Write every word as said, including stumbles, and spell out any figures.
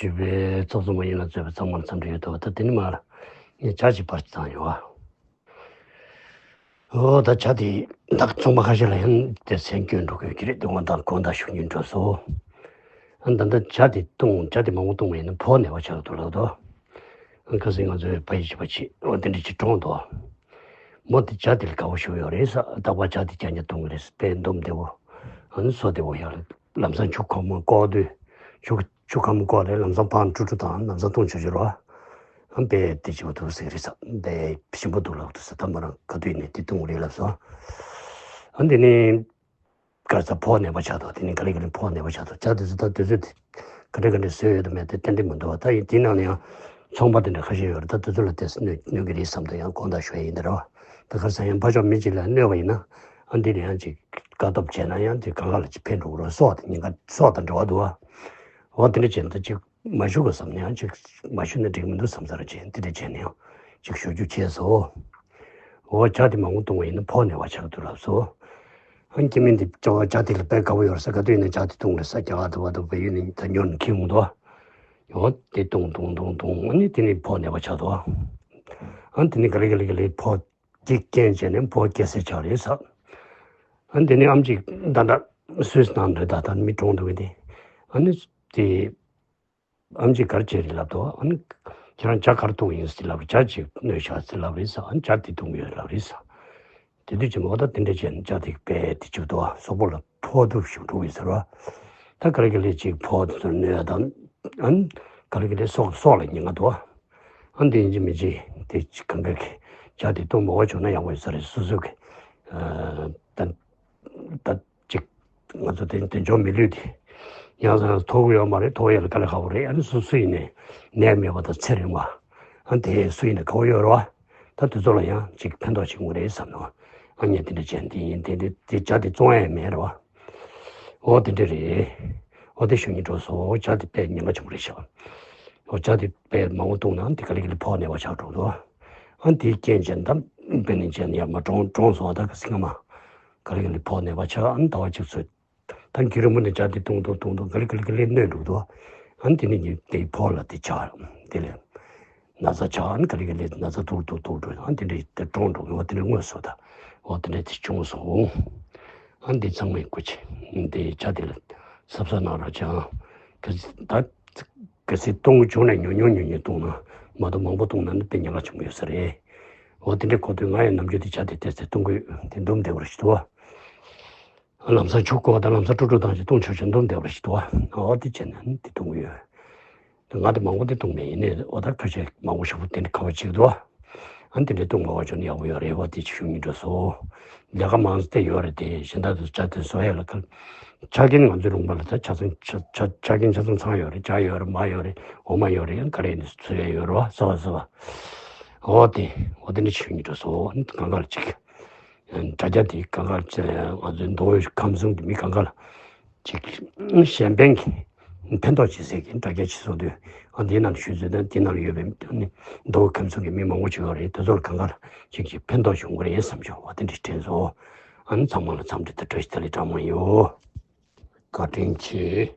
ཞུས་པའི་ཚོགས་གཙོ་མ་ཡིན་ལ་གཙོས་པའི་ཚང་མར་འཚམས་འདྲི་ཡོད་དོ། ད་དེ་ནི་མར་ངས་ཇ་ཅིག་པར་བཏང་ཡོད། ཨོ་ད་ཇ་དེ་ད་ཚོང་པ་ཁ་ཤས་ལ་ཡང་དེ་སེམས་སྐྱོན་འགྲོ་དགོས་ཀྱི་རེད། དེ་དགོངས་དག་དགོངས་དག་ཞུ་སྙིང་འདོད་སོང་། ཨ་ད་ལྟ་ཇ་དེ་བཏུང་ཇ་དེ་མང་པོ་བཏུང་བ་ཡིན་ན་ཕོ་ནད་པ་ཆགས་འདུག་ལབ་དོ། ཨ་ཁ་སང་ང་ཚོའི་ཕ་ཡི་བྱིས་པ་ཅིག་ཨོ་དེ་འདྲ་ཅིག་གྲོངས་འདུག། མོ་དེ་ཇ་དེ་ལ་དགའ་བོ་ཞིག་ཡོད་རེད་ས། རྟག་པར་ཇ་དེ་རྐྱང་རྐྱང་བཏུང་གི་རེད་ས། དཔེ་འདུམ་བདེ་བོ། ཨ་ནི་སོ་བདེ་བོ་ཡག་ལ་ལམ་སང་ཆུ་ཁོལ་མོ་བཀོག་དུས་ཆུ་ཆུ་ཁོལ་མོ་བཀོག་ནས་ལམ་སང་ཕར་དཀྲུག་དཀྲུག་དང་ལམ་སང་བཏུང་ཆོག་ཆོག་རེད་བ། ཨ་དཔེ་དེ་ཞིམ་པོ་འདུག་ཟེར་གི་རེད་ས། དཔེ་ཞིམ་པོ་འདུག་ལབ་འདུག་ས། ད་མོ་རང་ག་དུས་ནས་དེ་བཏུང་གི་རེད་ལབ་སོང་། ཨ་དེ་ནས། དཀར་ཚ་ཕོ་ནད་པ་ཆགས་འདུག། དེ་ནི་ག་ལེ་ག་ལེ་ཕོ་ནད་པ་ཆགས་འདུག། ཇ་དེ་ཚོ་ད་དུས་ཚོད་དེ་ག་འདྲ་ག་འདྲ་བཟོས་ཡོད་དམ་མེད་དེ་ཏན་ཏན་མི་འདུག་བ། ད་ཡིན་དེའི་ནང་ནས་ཡང་ཚོང་པ་དེ་འདྲ་ཁ་ཤས་ཡོད་རེད། ད་དེ་ཚོ་ལ་དེ་གནོད་གནོད་ཀྱི་རེད་བསམ་དུ་ཡང་དགོངས་དག་ཞུ་ཡ་ཡིན་ད་རེད་བ། ད་ཁ་སང་ཡང་ཕར་ཕྱོགས་མི་གཅིག་ལ་གནོད་པ་ཡིན་ན་ཨ་འདི་ལ་ཡང་ཅིག་དཀའ་སྟོབས་བྱས་ན་ཡང་དེ་གང་ག་ལ་ཅིག་ཕན་འགྲོ་གི་རེད། སྲོག་དང་ཉེན་ཁ་སྲོག་དང་འབྲེལ་བ་འདུག་བ། འོ་དེ་འདྲ་བྱས་ན་ད་ཅིག་མ་ཞུ་གི་བསམ་ནས་ཡང་ཅིག་མ་ཞུ་ན་འགྲིག་མི་འདུག་བསམ་ས་རེ་བྱས་འདི་འདྲ་བྱས་ནས་ཡང་ཅིག་ཞུ་རྒྱུ་བྱས་སོ། འོ་ཇ་དེ་མང་པོ་བཏུང་བ་ཡིན་ན་ཕོ་ནད་པ་ཆགས་འདུག་ལབ་སོ། ཨ་སྐྱེ་དམན་དེ་སྐྱེ་བ་ཇ་དེ་ལ་དཔེ་དགའ་བོ་ཡོད་ས། ག་དུས་ཡིན་ན་ཇ་དེ་བཏུང་རེད་ས། རྒྱ་གར་དུ་བ་དུ་བ་ཡུལ་ནས་ད་ཉོ་ནས་ཁྱེར་འོང་དོ། འོ་དེ་བཏུང་བཏུང་བཏུང་བཏུང་ཨ་ནི་དེ་ནས་ཕོ་ནད་པ་ཆགས་འདུག། ཨ་དེ་ནས་ག་ལེ་ག་ལེ་ག་ལེ་ཕོ་དེ་རྐྱེན་བྱས་ནས་ཕོ་སྐྱེ་སྲིད་ཆགས་རེད་ས། ཨ་དེ་ནས་ཨམ་ཅིག་ད་ལྟ་སུད་སི་ནང་འདྲ་ད་ལྟ་མི་གྲོངས་འདུག་གི་དེ། ཨ་ནི་དེ། ཨམ་ཅིག་ག་རེ་བྱས་རེད་ལབ་དོ། ཨ་ནི་ཁྱེད་རང་ཇ་ག་རེ་བཏུང་ཡིན་ཟེར་ལབ་རེད། ཇ་ཅིག་གནོད་བཞག་ཟེར་ལབ་རེད་ས། ཨ་ནི་ཇ་དེ་བཏུང་གི་ཡོད་ལབ་རེད་ས། དེ་དུས་ཀྱི་མོ་ད་དེ་འདྲ་བྱས་ནས་ཇ་དེ་དཔེ་དེ་བཅུག་དོ། གཟུགས་པོ་ལ་ཕོག་ཐུབ་ཞིག་འགྲོ་གི་ཟེར་བ། ད་ག་རེ་ག་ལེ་ཅིག་ཕོག་ཐུབ་ཟེར་གནོད་ཡ་དང་། ཨ་ནི་ག་རེ་ག་ལེ་སྲོག་སྲོག་ལ་ཉེན་ཁ་འདུག། ཨ་ནི་དེ་ཡིན་གཅིག་མིན་གཅིག་དེ་ཅིག་གང་ག་གི་ཇ་དེ་བཏུང་མ་བ་བྱུང་ན་ཡག་པོ་ཡོད་ས་རེད། སོ་སོ་གི་ཨ་ད། ད་ཅིག་ང་ཚོ་དེ་དེ་འཇོག་མི་ལུས་དེ་ཡང་སང་ཐོག་ཡོད་མ་རེད། ཐོག་ཡོད་ལ་དཀའ་ལས་ཁག་པོ་རེད། ཨ་ནི་སུ་སུ་ཡིན་ནའི་ནད་མེད་པ་དང་ཚེ་རིང་བ། ཨ་དེ་སུ་ཡིན་ནའི་དགའ་བོ་ཡོད་རེད་བ། ད་དེ་ཚོ་ལ་ཡང་ཅིག་ཕན་ཐོགས་ཤིག་ཡོང་གི་རེད་བསམ་ནོ། ཨ་ངས་དེ་འདྲ་བྱས་འདི་ཡིན་དེ་འདི་དེ་ཇ་དེ་བཙོང་ཡ་མེད་རེད་བ། འོ་དེ་འདྲ་རེད། འོ་དེ་ཞུ་སྙིང་འདོད་སོང་། ཇ་དེ་དཔེ་ཉེན་ཁ་ཆེན་པོ་རེད་ཤག། འོ་ཇ་དེ་དཔེ་མང་པོ་བཏུང་ན་དེ་ག་ལེ་ག་ལེ་ཕོག་ནད་པ་ཆགས་འགྲོ་འདུག། ཨ་དེའི་རྐྱེན་བྱས་ད་དཔེ་ནས་བྱས་ན་ཡར་མར་གྲོངས་གྲོངས་སོང་བ། ད་ག་སྲིད་ང་མ། ག་ལེ་ག་ལེ་ཕོག་ནད་པ་ཆགས། ཨ་ནི་ཟླ་བ་གཅིག་ཚོད་ད་རྒྱུན་རིང་པོ་ནས་ཇ་དེ་བཏུང་བཏུང་བཏུང་བཏུང་ག་ལེ་ག་ལེ་ག་ལེ་གནོད་འགྲོ་འདུག། ཨ་ནི་དེ་ནས་ངས་དེའི་ཕོག་ལ་དེ་ཆགས། དེ་ལས་ན་ཚ་ཆགས། ཨ་ནི་ག་ལེ་ག་ལེ་ན་ཚ་ཐུག་ཐུག་ཐུག་འགྲོ། ཨ་ནི་དེ་འདྲས་དེ་གྲོངས་འགྲོ་གི། འོ་དེ་འདྲས་དངོས་སུ་ད་འོ་དེ་འདྲས་དེ་བྱུང་སོང་། ཨ་ནི་དེ་ཚང་མས་སྐུ་མཁྱེན། དེ་ཇ་དེ་ལ་གཟབ་གཟབ་གནང་རོགས་བྱ། གལ་སྲིད་ད་གལ་སྲིད་བཏུང་བྱུང་ན་ཉུང་ཉུང་ཉུང་ཉུང་བཏུང་ན་མ་གཏོགས་མང་པོ་བཏུང་ན་ནི་དཔེ་ཉེན་ཁ་ཆེན་པོ་ཡོད་ས་རེད། འོ་དེ་འདྲས་གོ་དུས་ང་ཡང་ནམ་རྒྱུན་དེ་ཇ་དེ་ཏོག་ཙམ་བཏུང་གི་ཡོད། དེ་འདུམ་བདེ་བར་ཞིག་འདུག། ལམ་སང་ཆུ་བསྐོལ་དང་ལམ་སང་དཀྲུག་དཀྲུག་བཏང་ཞིག་བཏུང་ཆོག་ཆོག་འདུམ་བདེ་བར་ཞིག་འདུག། འོ་དེ་བྱས་ནས་ནི་དེ་བཏུང་གི་ཡོད། ང་དེ་མང་པོ་དེ་བཏུང་མེད། ཡིན་ནའི་འོ་ད་ཁ་ཤས་མང་པོ་ཞིག་པོ་དེ་འདྲ་ཁ་བ་ཅིག་འདུག། ཨ་ནི་དེ་འདྲ་བཏུང་མ་བ་ཅོ་ནི་ཡག་པོ་ཡོད་རེད་བ། དེ་ཅིག་ཞུ་སྙིང་འདོད་སོང་། ལས་ཀ་མང་ཙམ་དེ་ཡོད་རེད། དེ་གཞན་དག་ཏུ་ཇ་དེ་བཟོ་ཡ་ལ་ཁ། ཆ་རྐྱེན་ང་ཚོའི་ལུང་པ་ལ་ད་ཆ་ཚང་ཆ་ཆ་ཆ་རྐྱེན་ཆ་ཚང་ཚང་ཡོད་རེད། ཇ་ཡོད་རེད། མར་ཡོད་རེད། འོ་མ་ཡོད་རེད། ཡང་ག་རེ་ཡིན་ཚོད་ཡ་ཡོད་རེད་བ། ཟ་བ་ཟ་བ། འོ་དེ་འོ་དེ་འདྲ་ཞུ་སྙིང་འདོད་སོང་། ཨ་ནི་གང་ག་ལ་ཅིག་དྲ་རྒྱ་དེ་གང་ག་ང་ཚོའི་མདོ་དབུས་ཁམས་གསུམ་གྱི་མི་གང་ག་ལ་ཅིག་གཞན་ཕན་གྱི་ཕན་ཐོགས་བྱེད་སའི་གི་དྲ་རྒྱ་ཅིག་བཟོ་དུས། ཨ་འདི་ནང་ཞུ་ཚོད་དང་འདི་ནང་ཡོད་པའི་ནི་མདོ་དབུས་ཁམས་གསུམ་གྱི་མི་མང་པོ་ཅིག་ཡོད་རེད། དེ་ཚོ་ལ་གང་ག་ལ་ཅིག་ཅིག་ཕན་ཐོགས་བྱུང་གི་རེད་བསམ་བྱུང་བ་དེ་འདྲ་དྲན་སོང་། ཨ་ནི་ཚང་མ་ལ་འཚམས་འདྲི་དང་བཀྲ་ཤིས་བདེ་ལེགས་གྲངས་མང་ཡོད། བཀའ་དྲིན་ཆེ།